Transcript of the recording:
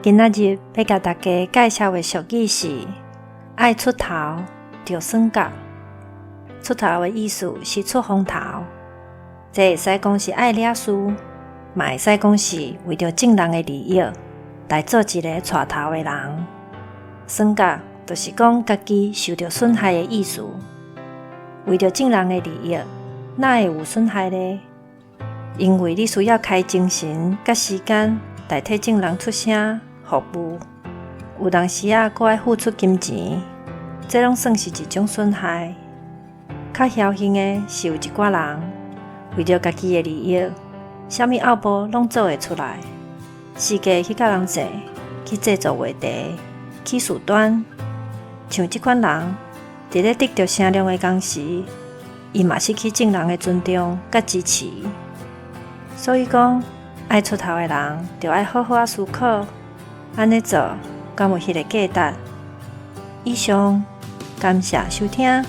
今仔日欲共大家介紹的俗語是：愛出頭，著耍角。出頭的意思是出風頭，這會使講是愛掠事，嘛會使講是為著眾人的利益來做一个帶頭的人。耍角就是講家己受著損害的意思。為著眾人的利益，哪會有損害呢？因為你需要開精神佮時間來替眾人出聲服務，有當時仔閣愛付出金錢，這攏算是一種損害。較僥倖的是有一寡人為著家己的利益，啥物拗步攏做會出來，四界去佮人爭，去製造話題，起事端。像這款人，佇咧得著聲量的仝時，伊嘛失去眾人的尊重佮支持。所以講，愛出頭的人，著愛好好仔思考，按呢做，敢有彼个價值？以上，感謝收聽。